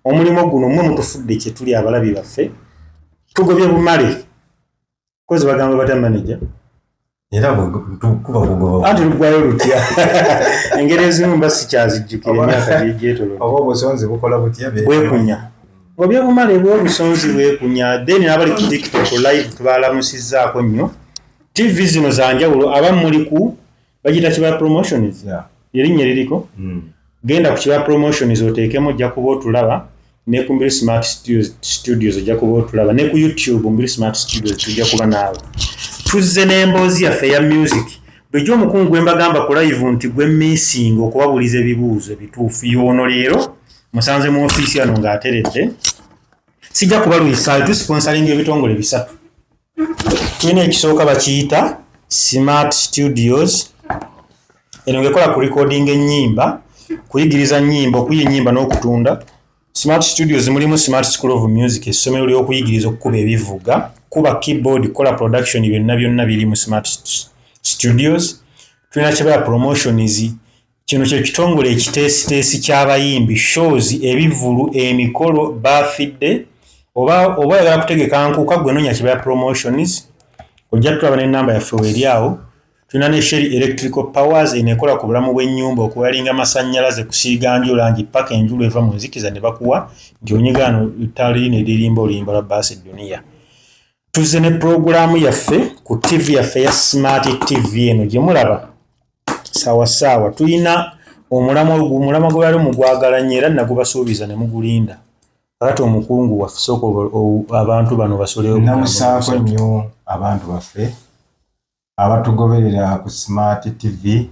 Omulimu guno mmwe mutufudde kye tuli, abalabi baffe. Tugobye bumale kozi bagamba batya manager? Era kuba kugoba. Anti luggwayo lutya? Engeri ezimu mba sikyazijjukira, emyaka gyetolodde. Oba obusonzi bukola butya? Bwekunya, obye bumale bwobusonzi bwekunya. Then abali ku TikTok live tubalamusizzaako nnyo. TV zino za njawulo, abamu muli ku bagiyita Kiba Promotions. Erinnya eririko. Genda ku Kiba Promotions oteekemu, ojja kuba otulaba. Ne ku Mbiri Smart Studios ojja kuba otulaba, ne ku YouTube Mbiri Smart Studios tujja kuba naawe. Tuzze n'emboozi yaffe eya music. Bulijjo omukungu gwe mbagamba ku live nti gwe missing okubabuuliza ebibuuzo ebituufu yoono. Leero musanze mu ofiisi yano ng'ateredde. Sijja kubalwisaayo. Tusponsoringa ebitongole bisatu. Tulina ekisooka bakiyita Smart Studios. Eno ngaekola ku recording ennyimba, kuyigiriza nnyimba, okuyiya ennyimba n'okutunda. Smart Studios mulimu Smart School of Music, essomero ly'okuyigiriza okukuba ebivuga, kuba keyboard, kukola production, byonna byonna biri mu Smart Studios. Tulina Kibaya Promotions. Kino kye kitongole ekiteesiteesi ky'abayimbi, shows, ebivvulu, emikolo, baafidde oba oyagala kutegeka nkuka, gwe noonya Kibaya Promotions, ojja tulaba n'ennamba yaffe weeri awo. Tulina ne Sherry Electrical Powers. Eno ekola ku bulamu bw'ennyumba, okuwayaringa amasannyalaze, kusiiga nju langi, paka enjulu eva mu nzikiza ne bakuwa nti onyigaano ttaala ne lirimba oluyimba lwa baasi duniya. Tuzze ne pulogulaamu yaffe ku TV yaffe ya Smart TV eno gye mulaba saawa saawa. Tulina omulamwa, omulamwa gwe bali mugwagala nnyo era nagubasuubiza ne mugulinda. Kakati omukungu waffe, sooka abantu bano basolewo. Namusaako nnyo abantu baffe abatugoberera ku Smart TV,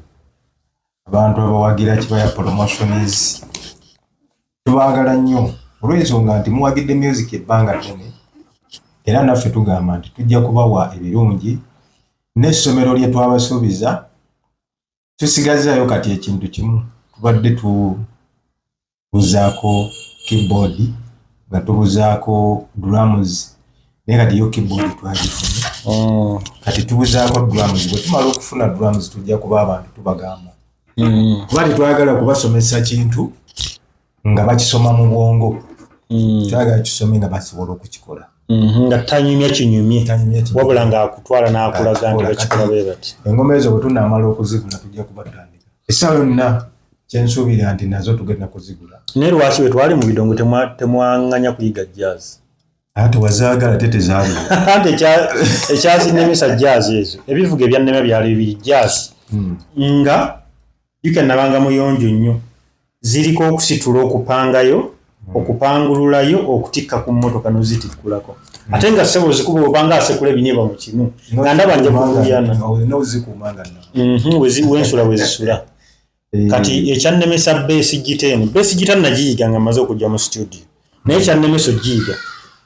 abantu abawagira Kibaya Promotions. Tubaagala nnyo olw'ensonga nti muwagidde music ebbanga ddene, era naffe tugamba nti tujja kubawa ebirungi n'essomero lye twabasuubiza. Tusigazaayo kati ekintu kimu, tubadde tubuzaako keyboard nga tubuzaako drums, naye kati yo keyboard twagifunye. Kati tubuzaako drums. Bwe tumala okufuna drums, tujja kuba abantu tubagamba, kuba tetwagala kubasomesa kintu nga bakisoma mu bwongo. Twagala kisome nga basobola okukikola. Nga tanyumya kinyumye. Tanyumya kinyumye. Wabula ng'akutwala n'akulaga nti bakikola bwe bati. Engoma ezo bwe tunaamala okuzigula, tujja kuba tutandika essaawa yonna. Kyensuubira nti nazo tugenda kuzigula. Naye lwaki bwe twali mu bidongo temwaŋŋanya kuyiga jazz? Ate wazaagala te tezaaliwo. Anti ekyazinnemesa jazz ezo, ebivuga ebyannema byali bibiri: jazz nga juka nabanga muyonjo nnyo, ziriko okusitula, okupangayo, okupangululayo, okutikka ku mmotoka nozitikkulako, ate nga ssebo zikuba obanga asekula ebinyeebwa mu kimu, nga ndaba nja kukuyana. Olina ozikuuma nga nna. Wensula wezisula. Kati ekyannemesa bass guitar eno, bass guitar nagiyiga nga maze okujja mu studio, naye ekyannemesa ogiyiga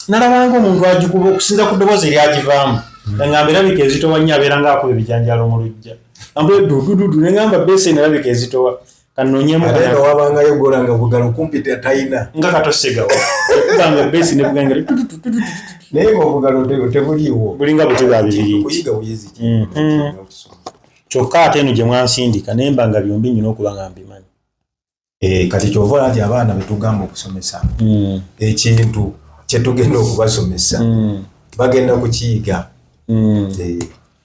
nalabanga omuntu agikuba, okusinza ku ddoboozi eryagivaamu, engamba erabika ezitowa nnyo, abeera nga akuba ebijanjaalo mu luggya ambe dudududu, neŋamba bass eno erabika ezitowa, kanoonyemu. Ate nga wabangayo gola nga bugalo kumpi tayina. Nga katosegawo ekubanga bass nekuganga. Naye nga obugalo tebuliiwo. Bulinga buti bwa bibiriiti. Kuyiga buyizi. Kyokka ate eno gye mwansindika nemba nga byombi nyina okuba nga mbimanyi. Kati kyova olaba nti abaana betugamba okusomesa ekintu kyetugenda okubasomesa, bagenda kukiyiga.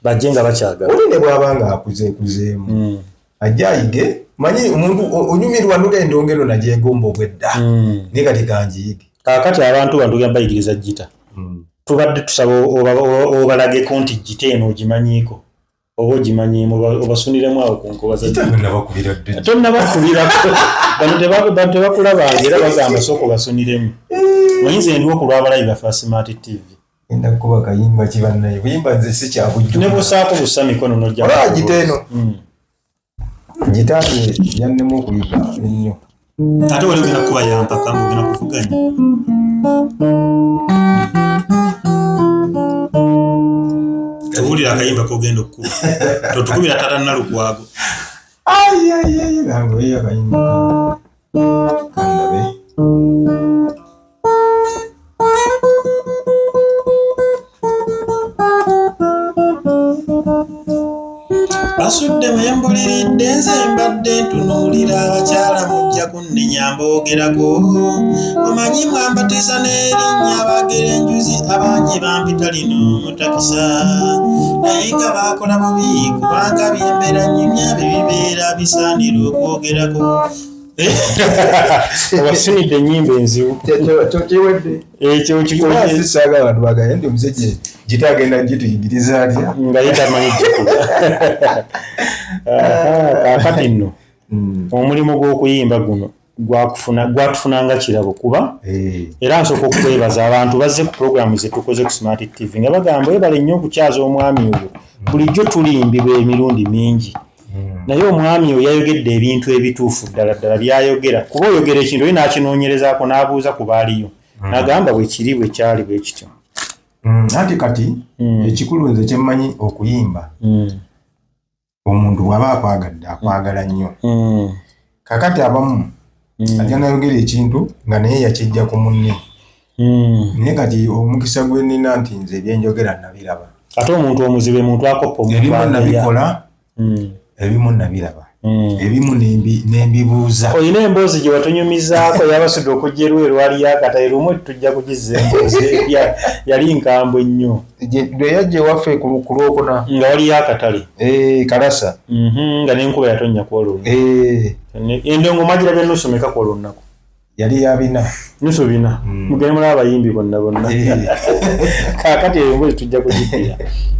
Bajje nga bakyagala. Oli ne bw'aba nga akuzeekuzeemu, ajja ayige. Manyi omuntu onyumirwa nuga endongo eno nagyegomba obwedda, naye kati kanjiyige. Kaakati abantu bano tugenda bayigiriza gita. Tubadde tusaba obalageko nti gita eno ogimanyiiko oba ogimanyiimu, obasuniremu awo ku nkoba za Gita nga nabakubira dde. Tonnabakubirako. Bano tebakulabanga era bagamba sooka obasuniremu. Oyinza endiwo ku lw'abalabi baffe ba Smart TV. Genda kukuba kayimba ki bannaye? Buyimba nze sikyabujjuka. Ne busaako busa mikono nojja. Olaba gita eno? Gita nze yannema okuyiga ennyo. Ate wali ogenda kukuba yampaka ng'ogenda kuvuganya. Tuwulira akayimba k'ogenda okukuba, totukubira Tata Nalukwago. Nange eyo akayimba kandabe. Basudde mwembuliridde, nze mbadde ntunuulira abakyala, mujja kunnenya mboogerako. Omanyi mwambatiza n'erinnya abagera enjuzi, abangi bampita lino mutakisa, naye nga baakola bubi, kubanga byembeera nnyumya bye bibeera bisaanira okwogerako. Obasunidde ennyimba enzibu. Kyokiwedde. Ekyo. Saagala abantu bagaye nti omusajja gita agenda gituyigiriza atya nga ye tamanyi gikuba. Kaakati nno omulimu gw'okuyimba guno gwatufunanga kirabo, kuba era nsooka okwebaza abantu bazze ku puroguramu zetukoze ku Smart TV nga bagamba, webale nnyo okukyaza omwami oyo, bulijjo tulimbibwa emirundi mingi, naye omwami oyo yayogedde ebintu ebituufu ddala ddala byayogera, kuba oyogera ekintu oyo n'akinoonyerezaako n'abuuza ku baaliyo, n'agamba bwe kiri, bwe kyali bwe kityo. Anti kati ekikulu nze kyemmanyi, okuyimba, omuntu bw'aba akwagadde akwagala nnyo. Kakati abamu ajja nayogera ekintu nga naye yakijja ku munne, naye kati omukisa gwe nnina nti nze ebyenjogera nabiraba. Ate omuntu omuzibe muntu akoppa omuntu. Ebimu ageya. Nabikola, ebimu nabiraba, ebimu nembibuuza. Olina emboozi gye watunyumizaako yabasudde okujja erweru, waliyo akatale lumu, tujja kugizza emboozi yali nkambwe nnyo. Lwe yajja ewaffe ku Lwokuna. Nga waliyo akatale. Eh, Kalasa. Nga n'enkuba yatonnya ku olwo lunaku. Endongo mwagirabye nusu meka ku olwo lunaku? Yali ya 4. Nusu 4. Mugende mulaba abayimbi bonna bonna. Kaakati eyo emboozi tujja kugiddira.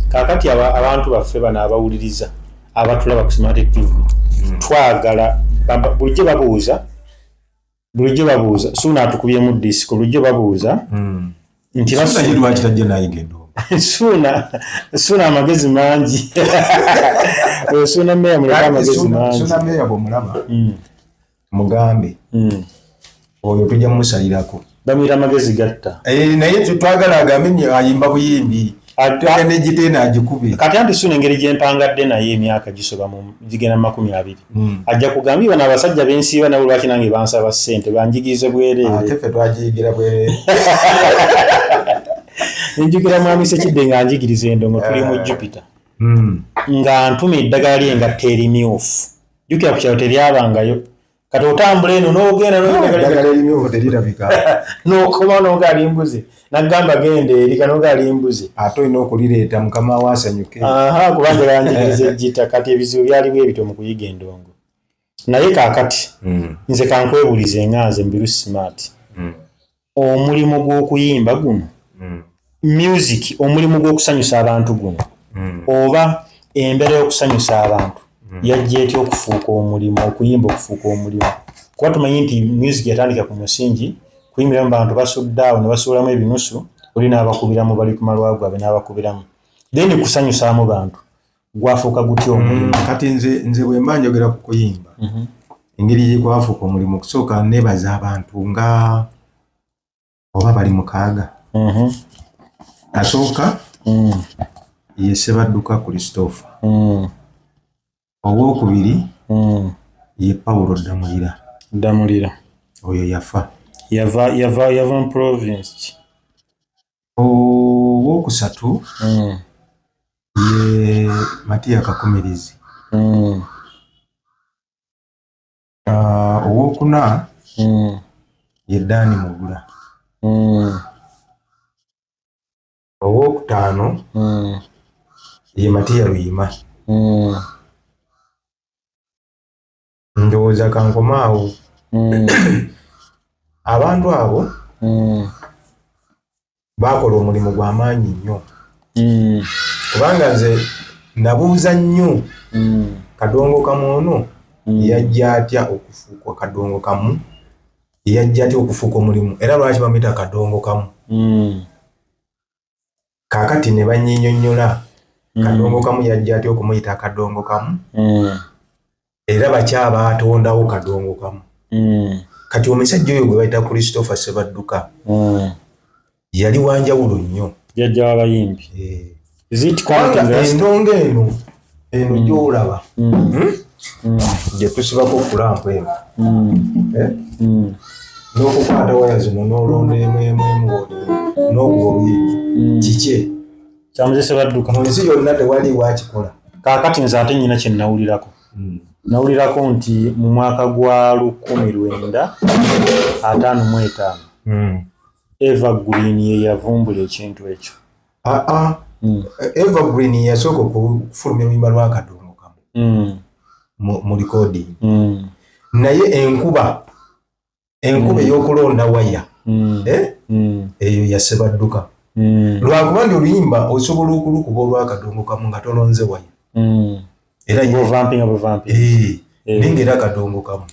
Kaakati abantu baffe bano abawuliriza, abatulaba ku Smart TV, twagala bulijjo babuuza, bulijjo babuuza, Suuna atukubyemu disiko, bulijjo babuuza nti Suuna ye lwaki tajja nayiga endongo? Suuna, Suuna amagezi mangi. Oyo Suuna meya muleke amagezi mangi. Suuna meya bw'omulaba mugambe oyo tujja mumusalirako. Bamuyita amagezi gatta. Eh, naye twagala agambe nti ayimba buyimbi, tujja negiteena agikube. Kati anti Suuna engeri gyempangadde naye emyaka gisoba mu gigenda mu 20, ajja kugamba bano abasajja bensiiba nabo lwaki nange bansaba ssente banjigirize bwereere. Ate ffe twagiyigira bwereere. Njukira mwami Sekidde nga njigiriza endongo, tuli mu Jupiter, nga ntuma eddagala lyengatta erimyufu. Jjukira ku kyalo teryabangayo, kati otambula eno n'ogenda n'ogenda. Eddagala erimyufu terirabika. N'okoma n'oga limbuze, nagamba genda eri kanoga limbuze. Ate olina okulireeta mukama we asanyuke. Aha, kubanga banjigiriza ejjita. Kati ebizibu byaliwo ebito mu kuyiga endongo, naye kaakati nze kankwebulize nga nze Mbiru Smart, omulimu gw'okuyimba guno, music, omulimu gw'okusanyusa abantu guno, oba embeera y'okusanyusa abantu yajja etya okufuuka omulimu, okuyimba okufuuka omulimu? Kuba tumanyi nti music yatandika ku musingi kuyimbira mu bantu basudde awo ne basuulamu ebinusu, oli n'abakubiramu, bali ku malwa gwabwe n'abakubiramu, then kusanyusaamu bantu gwafuuka gutya omulimu? Kati nze bwe mba njogera ku kuyimba, engeri gye kwafuuka omulimu, okusooka nebaza abantu nga oba bali 6. Asooka ye Sebadduka Christopher. Owookubiri ye Paulo Ddamulira. Ddamulira. Oyo yafa. Yava mu province ki? Owokusatu ye Matiya Kakumirizi. Owokuna ye Dani Mugula. Owokutaano ye Matiya Luyima. Ndowooza kankomaawo. Abantu abo bakola omulimu gw'amaanyi nnyo, kubanga nze nabuuza nnyo, kadongo kamu ono yajja atya okufuuka kadongo kamu, yajja atya okufuuka omulimu, era lwaki bamuyita kadongo kamu? Kaakati ne banyinyonnyola kadongo kamu yajja atya okumuyita akadongo kamu, era bakyabatondawo kadongo kamu. Kati omusajja oyo gwe bayita Christopher Sebadduka yali wanjawulo nnyo. Jjajja w'abayimbi. Is it Kubanga counting as- endongo eno gyolaba, gye tusibako kulampu eno, eh? N'okukwata waya zino n'olonda emu emu emu n'okuba oluyimba kikye. Kyamuze Sebadduka. Mu nsi yonna tewali wakikola. Kaakati nze ate nyina kye nawulirako. Nawulirako nti mu mwaka gwa 1955 Evergreen ye yavumbula ekintu ekyo. Aa, Evergreen yasooka okufulumya oluyimba lwa Kadongo Kamu mu recording. Naye enkuba ey'okulonda waya, eh? Eyo yasebadduka. Lwakuba nti oluyimba osobola okulukuba olwakadongo kamu nga tolonze waya. Era Buvampinga buvampi. Eh, naye nga era kadongo kamu.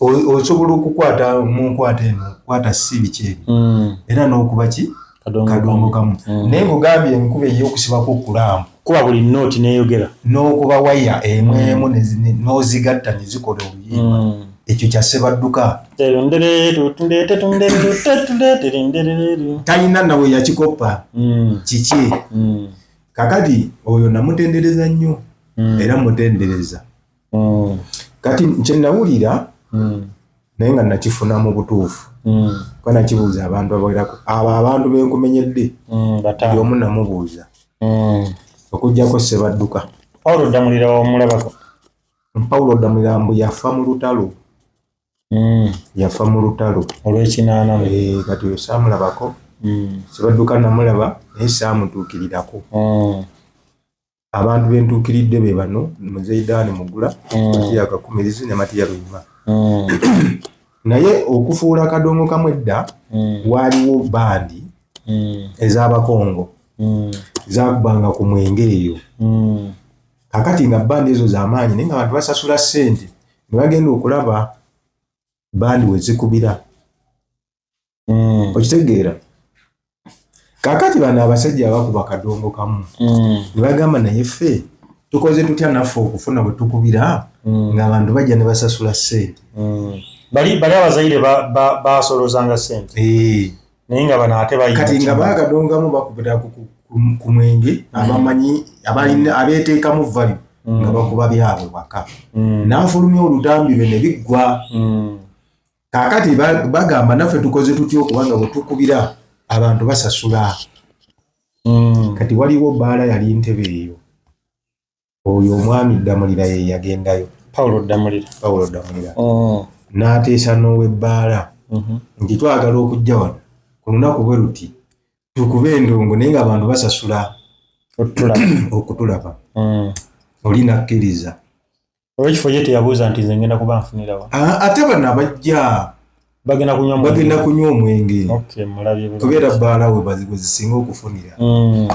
Osobola okukwata mu nkwata eno, kwata si biki ebyo, era n'okuba ki kadongo kamu. Naye nkugambye enkuba ey'okusibako kulampu, kuba buli nooti neyogera, n'okuba waya emu emu n'ozigatta ne zikola oluyimba, ekyo kya Sebadduka. Talina nawe yakikoppa kiki. Kakati oyo namutendereza nnyo, era mutendereza. Kati kyenawulira, naye nga nakifuna mu butuufu, kuba nakibuuza abantu abawerako, abo abantu benkumenyedde, buli omu namubuuza, okuggyako Sebadduka. Paulo Ddamulira wamulabako? Paulo Ddamulira mbu yafa mu lutalo. Yafa mu lutalo. Olwekinaana. Eh, kati oyo saamulabako. Sebadduka namulaba, naye saamutuukirirako. Abantu bentuukiridde be bano: Muzeidaani Mugula, Matiya Kakumirizi ne Matiya Luyima. Naye okufuula kadongo kamu, edda waaliwo bandi ez'Abakongo zakubanga ku mwenge eyo. Kakati nga bandi ezo z'amaanyi, naye nga abantu basasula ssente ne bagenda okulaba bandi we zikubira. Okitegeera? Kakati bano abasajja abakuba kadongo kamu ne bagamba, naye ffe tukoze tutya naffe okufuna bwe tukubira ng'abantu bajja ne basasula ssente? Bali abazaire basolozanga ssente. Eh. Naye nga bano ate bayina. Kati nga bakadongamu bakubira ku mwenge, abamanyi abalina abeteekamu value nga bakuba byabwe waka. N'afulumya olutambi lwe ne biggwa. Kaakati bagamba, naffe tukoze tutya okubanga bwe tukubira abantu basasula? Kati waliwo bbaala yali Ntebe eyo, oyo omwami Ddamulira ye yagendayo. Paulo Ddamulira. Pawulo Ddamulira. N'ateesa n'ow'ebbaala nti twagala okujja wano ku lunaku bwe luti tukube endongo, naye ng'abantu basasula otulaba okutulaba. Oli nakkiriza. Olwekifo ye teyabuuza nti nze ngenda kuba nfunirawa? Ah, ate bano abajja bagenda kunywa mwenge. Bagenda kunywa omwenge. Okay, mulabye bulungi. Kubeera bbaala we zisinga okufunira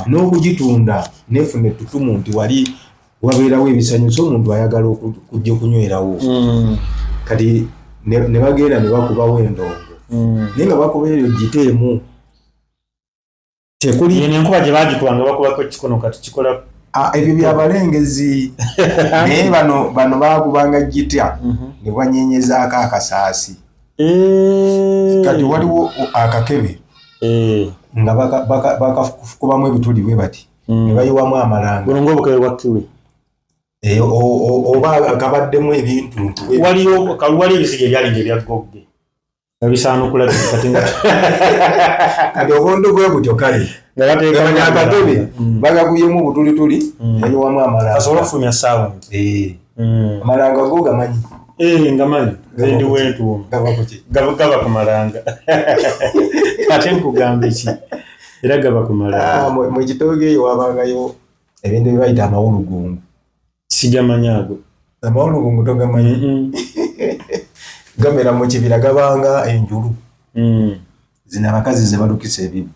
n'okugitunda nefuna ettutumu nti wali wabeerawo ebisanyusa, omuntu ayagala kujja okunywerawo. Kati ne bagenda ne bakubawo endongo, naye nga bakuba eyo giteemu tekuli. Yeno enkuba gye bagikubanga bakubako ekikono, kati kikola. Ah, ebyo byabalengezi, naye bano bakubanga gitya ne banyenyezaako akasaasi. Kati waliwo akakebe nga bakakubamu ebituli bwe bati ne bayiwamu amalanga. Buno ngaobukebe bwa kiwi. Eh, oba kabaddemu ebintu. Waliyo waliyo ebisiga ebyalinga ebya gogge nga bisaanukula kati nga Kati obuntu bwe butyo, kale nga bateekamu akatebe bagakubyemu obutulituli, bayiwamu amalanga. Asobole okufulumya sound. Eh, amalanga go gamanyi? Eh, nga manyi, nze ndi wentuumu. Gava kuki? Gaba ku malanga, ate nkugamba eki, era gaba ku malanga. Ah, mu kitooke eyo wabangayo ebintu bye bayita amawulugungu. Sigamanyi ago. Amawulugungu togamanyi? Gamera mu kibira, gabanga enjulu zino abakazi ze balukisa ebibbo.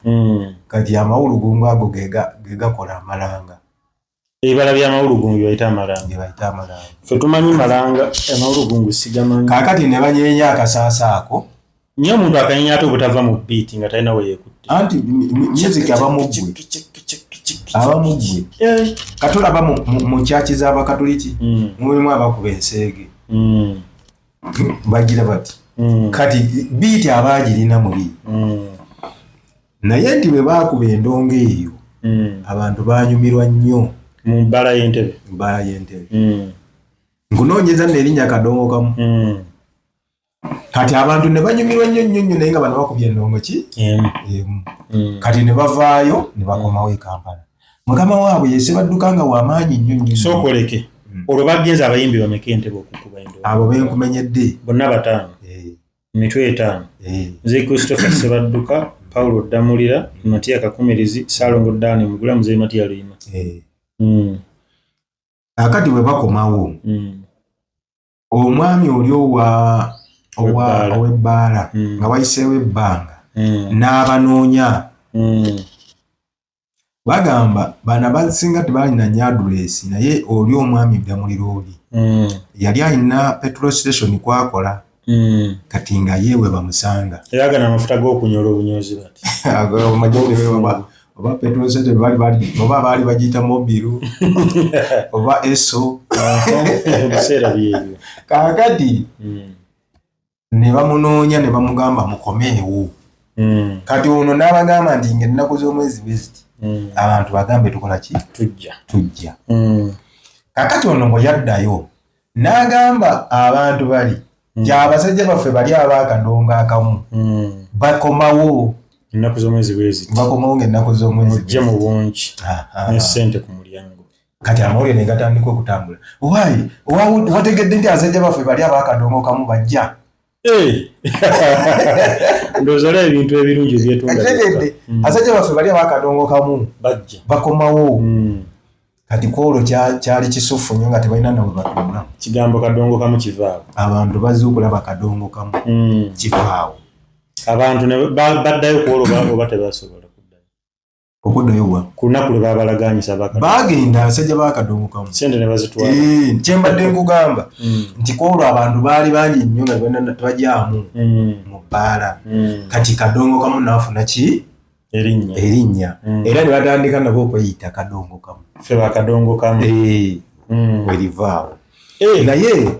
Kati amawulugungu ago ge gakola amalanga. Ebibala by'amawulugungu bye bayita amalanga? Ge bayita amalanga. Ffe tumanyi malanga, amawulugungu sigamanyi. Kaakati ne banyeenya akasaasa ako. Naye omuntu akanyenya ate obutava mu beat nga talina we yeekutte? Anti music aba mu ggwe, aba mu ggwe. Eh. Katulaba mu kyaki z'Abakatuliki, mulimu abakuba enseege, bagira bati. Kati beat aba agirina muli, naye nti bwe baakuba endongo eyo, abantu banyumirwa nnyo. Mu bbala y'Entebe? Bbala y'Entebe. Nkunoonyeza nno erinnya Kadongo Kamu. Kati abantu ne banyumirwa nnyo nnyo nnyo, naye nga bano bakubye endongo ki? Emu. Emu. Kati ne bavaayo ne bakomawo e Kampala. Mukama waabwe ye Ssebadduka nga wamaanyi nnyo nnyo. Sookoleke. Olwo bagenze abayimbi bameka Entebe okukuba endongo? Abo benkumenyedde. Bonna bataano. Emitwe etaano. Nze Christopher Ssebadduka, Paulo Ddamulira, Matiya Kakumirizi, Ssaalongo Dan Mugula, Muzeeyi Matiya Luyima. Kaakati bwe bakomawo, omwami oli ow'ebbaala nga wayiseewo ebbanga n'abanoonya. Bagamba bano abasinga tebalina nnyo aduleesi, naye oli omwami Ddamulira oli yali alina petrol station kwakola, kati nga ye we bamusanga. Era gano amafuta g'okunyola obunyozi bati. Oba petrol station oba baali bagiyita Mobil oba Esso. Ebiseera byebyo. Kaakati ne bamunoonya ne bamugamba mukomeewo. Kati ono n'abagamba nti ng'ennaku z'omwezi bwe ziti, abantu bagambe tukola ki? Tujja. Tujja. Kakati ono bwe yaddayo n'agamba abantu bali nti abasajja baffe bali abaakadongo akamu bakomawo. Ennaku z'omwezi bwe ziti. Bakomawo ng'ennaku z'omwezi. Mujje mu bungi ne ssente ku mulyango. Kati amawulire ne gatandika okutambula. Waayi, wategedde nti abasajja baffe bali abaakadongo kamu bajja? Ndowooza olaba ebintu ebirungi ebyetunda. Otegedde abasajja baffe bali abaakadongo kamu bajja, bakomawo. Kati kwolwo kyali kisufu nnyo nga tebalina nawe batuula. Kigambo kadongo kamu kivaawo. Abantu bazze okulaba kadongo kamu kivaawo. Abantu ne baddayo kwolwo oba tebasobola kuddayo? Okuddayo wa? Ku lunaku lwe babalaganyisa. Bagenda abasajja bakadongo kamu. Sente ne bazitwala. Kyembadde nkugamba nti kwolwo abantu baali bangi nnyo nga tebajaamu mu bbaala. Kati kadongo kamu naafuna ki? Erinnya. Erinnya. Era ne batandika nabo okweyita kadongo kamu. Ffe bakadongo kamu. Werivaawo. Naye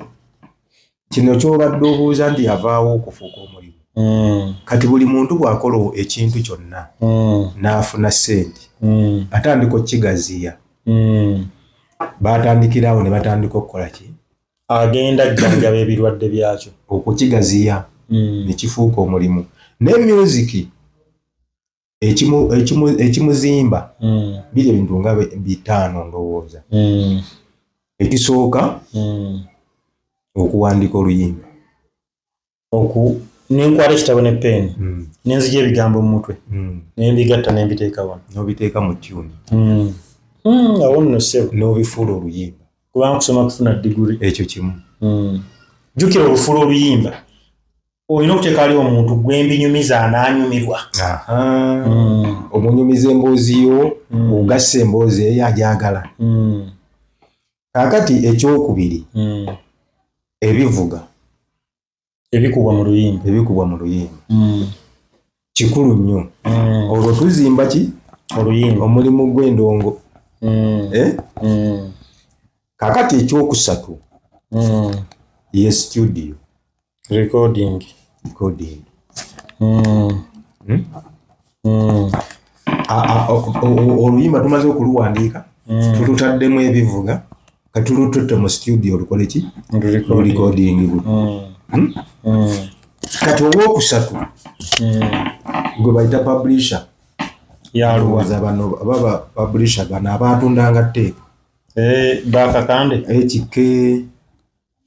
kino kyobadde obuuza nti yavaawo okufuuka omulimu. Kati buli muntu bw'akola ekintu kyonna n'afuna ssente, atandika okukigaziya. Batandikirawo ne batandika okukola ki? Agenda ajjanjaba ebirwadde byakyo. Okukigaziya ne kifuuka omulimu. Ne music ekimuzimba biri ebintu nga bitaano ndowooza. Ekisooka, okuwandiika oluyimba. Nenkwata ekitabo ne peeni, nenzija ebigambo mu mutwe, nembigatta nembiteeka wano. N'obiteeka mu tune. Awo nno ssebo. N'obifuula oluyimba. Kubanga kusoma kufuna diguri. Ekyo kimu. Jjukira, olufuula oluyimba olina okuteeka ali omuntu gwembinyumiza anaanyumirwa. Omunyumiza emboozi yo, ogassa emboozi eyo agyagala. Kaakati ekyokubiri, ebivuga. Ebikubwa mu luyimba. Ebikubwa mu luyimba kikulu nnyo. Olwo tuzimba ki? Oluyimba. Omulimu gw'endongo. Kaakati ekyokusatu ye studio. Recording. Recording. Oluyimba tumaze okuluwandiika, tulutaddemu ebivuga, katulututte mu studio olukole ki? Lurecordingibwe. Kati owokusatu gwe bayita publisher. Yaluwa? Bano baba publisher, bano abatundanga tape. Eh, bakakande. HK,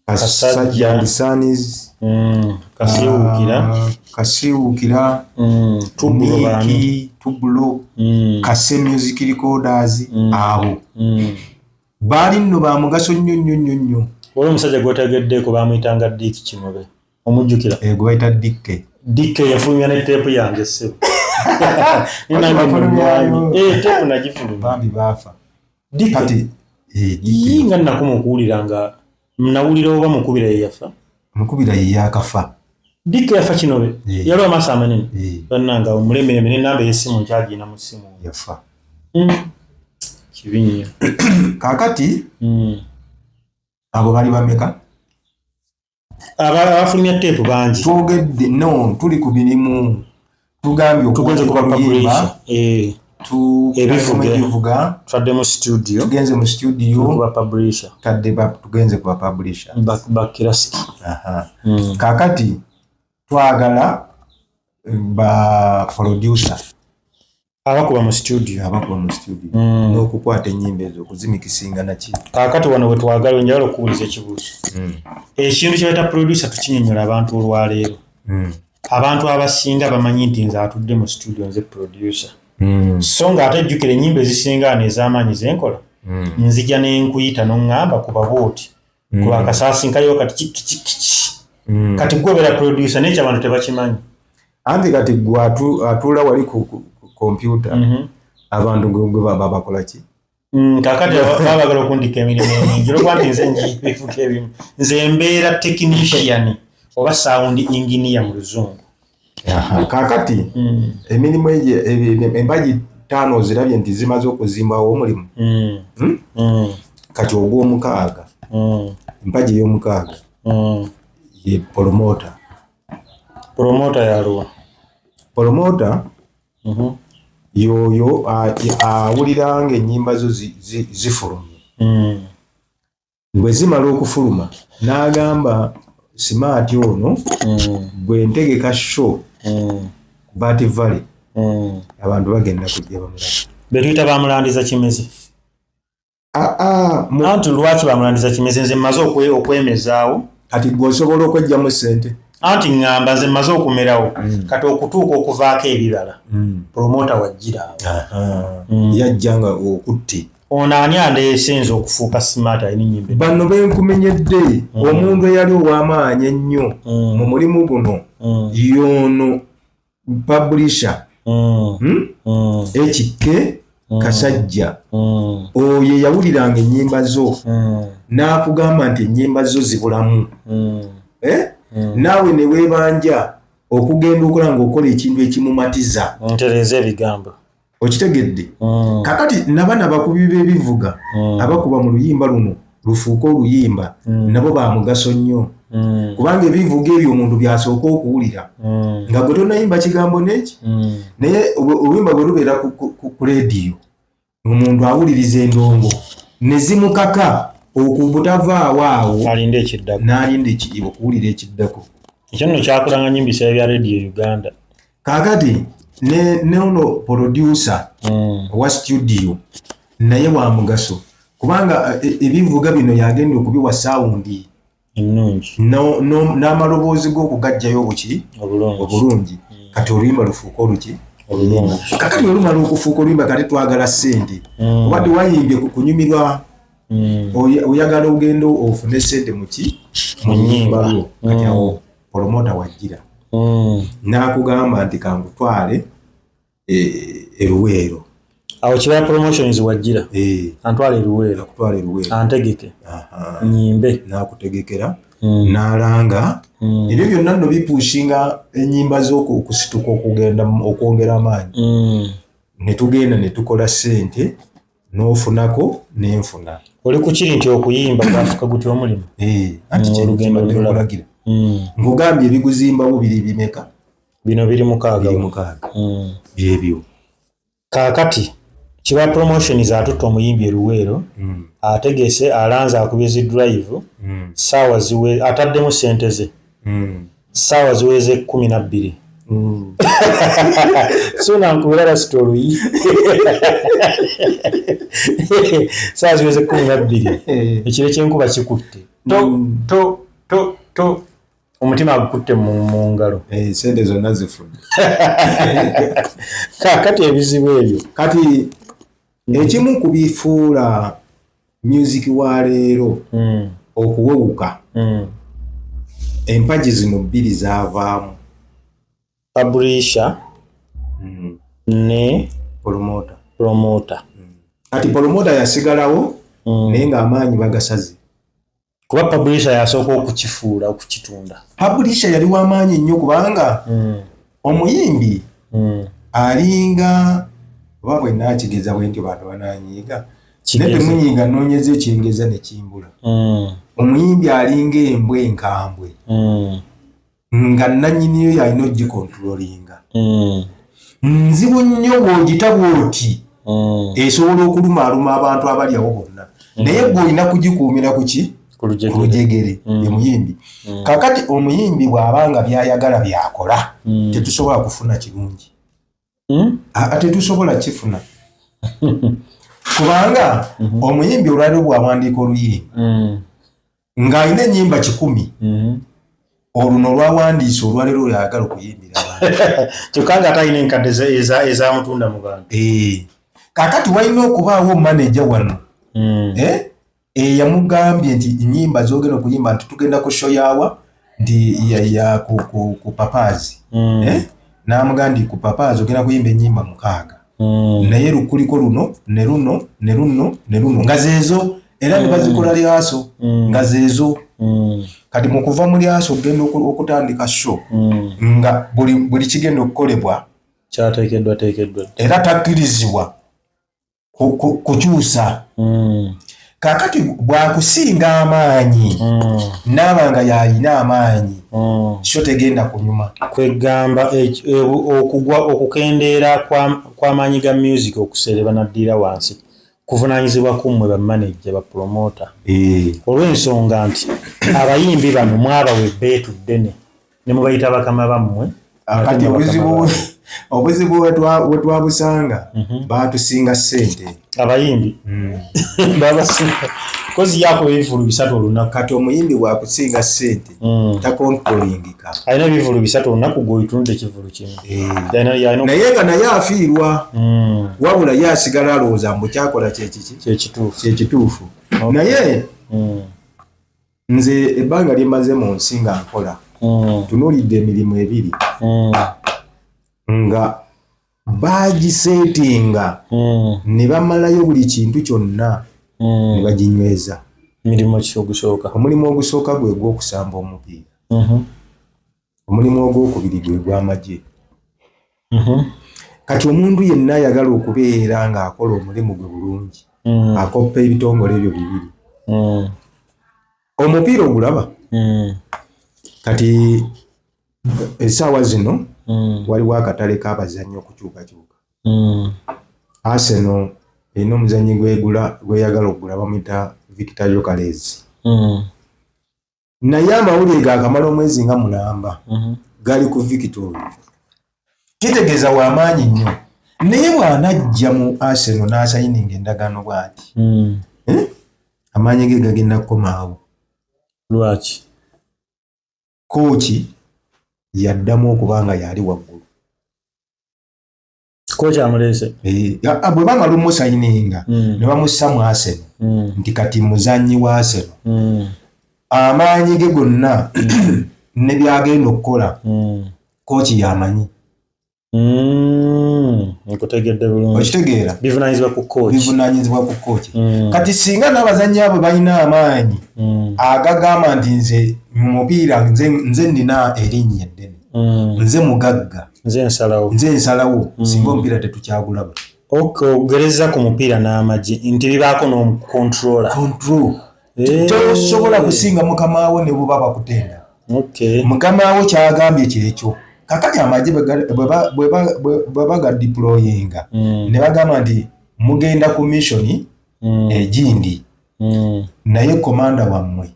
Kasajja and Sons. Kasiwukira. Kasiwukira. Tubulo bani. Niki, Tubulo, Kase Music Recorders, abo baali nno ba mugaso nnyo nnyo nnyo nnyo. Wali omusajja gwotegeddeko bamuyitanga Dick Kinobe, omujjukira? Gwe bayita Dikke? Dikke yafulumya ne teepu yange ssebo. Bafulumyayo. Teepu nagifulumya. Bambi baafa. Dikke. Kati Ii, nga nakoma okuwulira nga nawulira oba mukubira ye yafa. Mukubira ye yakafa. Dikke yafa Kinobe? Eh. Yaliwo amaaso amanene. Eh. Bannange, omulemereme n'enamba ey'essimu nkyagirina mu ssimu. Yafa. Kibi nnyo. Kaakati abo bali bameka? Abafulumya teepu bangi. Twogedde no tuli ku mirimu, tugambye Tugenze kuba oluyimba, publisher. Ebivuga. ebivuga. Twadde mu studio. Tugenze mu studio. Kuba publisher. Tadde tugenze ku ba publisher. Bakirasiki. Aha. Kaakati twagala ba producer. Abakuba mu studio. Abakuba mu studio n'okukwata ennyimba ezo, okuzimikisinga naki. Kaakati wano we twagala, njagala okuwuliza ekibuuzo. Ekintu kye bayita producer, tukinyonyola abantu olwaleero. Abantu abasinga bamanyi nti nze atudde mu studio nze producer, so nga ate jjukira ennyimba ezisinga ano ez'amaanyi zenkola, nzija nenkuyita noŋŋamba kuba bwoti, kuba akasaasi nkayo kati kikikiki. Kati gwe obeera producer, naye abantu tebakimanyi. Anti kati gwe atuula wali ku kompyuta, abantu gwe baba bakola ki? Kakati baba bagala okundika emirimu emingi olwokuba nti nze njibifuka ebimu. Nze mbeera technician oba sound engineer mu Luzungu. Kakati emirimu egyo, empagi 5 ozirabye nti zimaze okuzimbawo omulimu. Kati ogw'omukaaga, empagi ey'omukaaga ye promoter. Promoter yaluwa? Promoter yoyo awulira nga ennyimba zo zifulumye. Bwe zimala okufuluma n'agamba, "Smart ono, bwe ntegeka show Bat Valley, abantu bagenda kujja bamulaba." Betuyita bamulandiza kimeze. Aa, Anti lwaki bamulandiza kimeze? Nze mmaze okwemezaawo. Kati gwe osobola okwejjamu ssente. Anti ŋŋamba nze mmaze okumerawo, kati okutuuka okuvaako ebibala, promoter wajjira awo. Yajja nga okutte. Ono ani andeese nze okufuuka Smart alina ennyimba? Bano benkumenyedde, omuntu eyali ow'amaanyi ennyo mu mulimu guno y'ono publisher, HK Kasajja. Oyo yawuliranga ennyimba zo n'akugamba nti ennyimba zo zibulamu. Eh? Naawe ne weebanja okugenda okola ng'okola ekintu ekimumatiza. Ntereeza ebigambo. Okitegedde? Kakati nabana abakubi b'ebivuga abakuba mu luyimba luno lufuuke oluyimba, nabo ba mugaso nnyo, kubanga ebivuga ebyo omuntu byasooka okuwulira nga gwe tonayimba kigambo neki. Naye oluyimba bwe lubeera ku leediyo, omuntu awuliriza endongo ne zimukaka okubutavaawo awo. Alinda ekiddako. N'alinda okuwulira ekiddako. Ekyo nno kyakulanga nnyo mu biseera bya Radio Uganda. Kaakati ne ono producer owa studio naye wa mugaso, kubanga ebivuga bino yagenda okubiwa sound ennungi n'amaloboozi g'okugajjayo obuki obulungi. Obulungi. Kati oluyimba lufuuka oluki? Olulungi. Kakati olumala okufuuka oluyimba, kati twagala ssente. Obadde wayimbye ku kunyumirwa, oyagala ogenda ofune ssente muki? Mu luyimba lwo. Kati awo promoter wajjira n'akugamba nti kankutwale eruweero. Awo Kibaya Promotions wajjira. Antwala eruweero. Akutwala eruweero. Antegeke nyimbe. N'akutegekera, n'alanga. Ebyo byonna nno bipushinga ennyimba z'okusituka okugenda okwongera amaanyi. Ne tugenda ne tukola ssente, n'ofunako n'enfuna. Oli ku kiri nti okuyimba gwafuuka gutya omulimu? Eh, anti Olugendo kyembadde olulala. nkulagira, nkugambye ebiguzimbawo biri bimeka? Bino biri 6. Biri 6. Byebyo. Kaakati Kibaya Promotions atutta omuyimbi eruweero, ategese, alanze, akubye zi drive, saawa ziwe, ataddemu ssente ze, saawa ziweze 12. So nankubira rasita oluyi, saawa ziweze 12, ekiro ekyenkuba kikutte, to to to to, omutima agukutte mu ngalo. Eh, sente zonna zifudde. Kaakati ebizibu ebyo. Kati ekimu ku bifuula music wa leero okuwewuka, empagi zino bbiri zaavaamu. Publisher ne Promoter. Promoter. Kati promoter yasigalawo, naye ng'amaanyi bagasaze. Kuba publisher yasooka okukifuula, okukitunda. Publisher yali w'amaanyi nnyo, kubanga omuyimbi alinga, oba bwe naakigeza bwe ntyo bantu bananyiiga, naye Kigeze. temunyiiga, noonyeza ekyengeza ne kimbula. Omuyimbi alinga embwa enkambwe nga nannyiniyo yalina ogikontulolinga. Nzibu nnyo bw'ogita bw'oti, esobola okulumaaluma abantu abali awo bonna, naye gwe olina kugikuumira ku ki? Ku lujegere. Ku lujegere. Ye muyimbi. Kakati omuyimbi bw'aba nga byayagala byakola, tetusobola kufuna kirungi. Tetusobola kifuna kubanga omuyimbi olwaliro bw'awandiika oluyimba ng'alina ennyimba 100, oluno lwawandiise olwaleero oyo ayagala okuyimbira abantu. Kyokka nga talina enkadde ezamutunda mu bantu. Kaakati walina okubaawo maneja wano eyamugambye nti nyimba zogenda okuyimba nti tugenda ku show yawa nti ya ku Papaazi. N'amugamba nti ku Papaazi ogenda kuyimba ennyimba 6, naye lukuliko luno ne luno ne luno ne luno nga zeezo, era ne bazikola lyaso nga zeezo. Kati mu kuva mu lyaso okugenda okutandika show nga buli kigenda okukolebwa kyateekeddwa teekeddwa, era takkirizibwa kukyusa. Kaakati bwakusinga amaanyi naaba nga yalina amaanyi, show tegenda kunyuma. Kwegamba okugwa okukendeera kw'amaanyi ga music okusereba naddira wansi kuvunaanyizibwa ku mmwe bamaneja, bapromota, olw'ensonga nti abayimbi bano mwabawa ebbeetu ddene ne mubayita bakama bammwe. Kati obuzibu we twabusanga, baatusinga ssente. Abayimbi babasinga kozi yakuba ebivulu 3 olunaku. Kati omuyimbi bwakusinga ssente takontrolingika. Alina ebivulu 3 olunaku, gweoyitunde ekivulu kimu. Naye nga naye afiirwa, wabula ye asigala alowooza mbu kyakola kyekiki. Kyekituufu. Kyekituufu. Naye nze ebbanga lye mmaze mu nsi nga nkola, tunuulidde emirimu 2 nga bagiseetinga ne bamalayo buli kintu kyonna ne baginyweza. Mirimu ki ogusooka? Omulimu ogusooka gwe gw'okusamba omupiira. Omulimu ogwokubiri gwe gw'amagye. Kati omuntu yenna ayagala okubeera ng'akola omulimu gwe bulungi akoppa ebitongole ebyo 2. Omupiira ogulaba kati essaawa zino waliwo akatale k'abazannyi okukyukakyuka. Arsenal erina omuzannyi gweyagala okugula, bamuyita Victor Gyökeres. Naye amawulire gaakamala omwezi nga 9 gali ku Victor oyo. Kitegeeza w'amaanyi nnyo. Naye bw'anajja mu Arsenal n'asayininga endagaano bw'ati, amaanyi ge gagenda kukomaawo. Lwaki? Kooki yaddamu okuba nga yali waggulu. Kooki amuleese? Bwe bamala omusayininga ne bamussa mu Arsenal nti kati muzannyi wa Arsenal, amaanyi ge gonna ne byagenda okukola kooki yamanyi. Nkutegedde bulungi. Okitegeera? Bivunaanyizibwa ku kooki. Bivunaanyizibwa ku kooki. Kati singa n'abazannyi abo balina amaanyi agagamba nti nze mu mupiira nze nnina erinnya eddene, nze mugagga, nze nsalawo, nze nsalawo, singa omupiira tetukyagulaba. Ogereza ku mupiira n'amagye nti bibaako n'omukontrola. Control. Tosobola kusinga mukamaawo ne bw'oba bakutenda. Mukamaawo kyagambye kyekyo. Kakati amagye bwe bagadeployinga ne bagamba nti mugenda ku mission egindi, naye komanda wammwe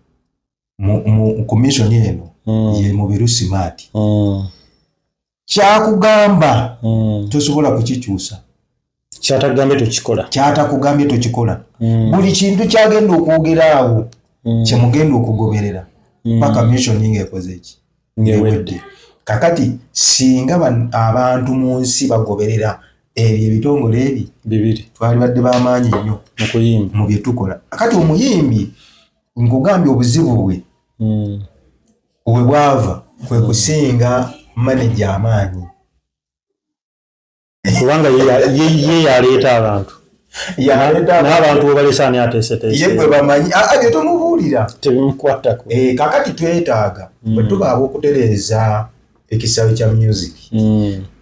ku mission eno ye Mubiru Smart. Kyakugamba tosobola kukikyusa. Kyatakugambye tokikola. Kyatakugambye tokikola. Buli kintu kyagenda okwogera awo kyemugenda okugoberera paka mission ng'ekoze eki? Ng'ewedde. Kakati singa abantu mu nsi bagoberera ebyo ebitongole ebi 2, twalibadde b'amaanyi nnyo mu kuyimba, mu bye tukola. Kati omuyimbi nkugambye obuzibu bwe we bwava kwe kusinga maneja amaanyi. Kubanga ye yaleeta abantu. N'abantu bwe ani ateeseteese. Ye gwe bamanyi bye tomubuulira. Tebimukwatako. Kakati twetaaga bwe tubaaba okutereeza ekisaawe kya music,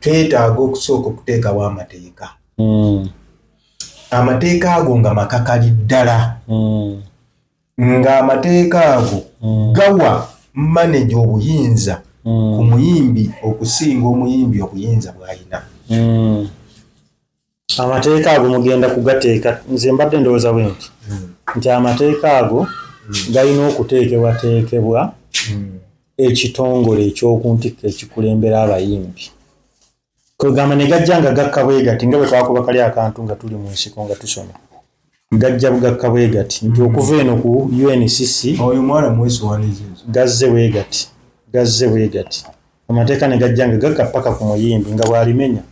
twetaaga okusooka okuteekawo amateeka. Amateeka ago nga makakali ddala, ng'amateeka ago gawa maneja obuyinza ku muyimbi okusinga omuyimbi obuyinza bw'alina. Amateeka ago mugenda kugateeka? Nze mbadde ndowooza bwe nti amateeka ago galina okuteekebwateekebwa ekitongole ekyokuntikko ekikulembera abayimbi. Kwegamba ne gajja nga gakka bwe gati, nga bwe twakuba kali akantu nga tuli mu nsiko nga tusoma, gajja bugakka bwe gati nti okuva eno ku UNCC. Oyo mwana muwesowaanizo ezo. Gazze bwe gati, gazze bwe gati, amateeka ne gajja nga gakka paka ku muyimbi nga bw'alimenya.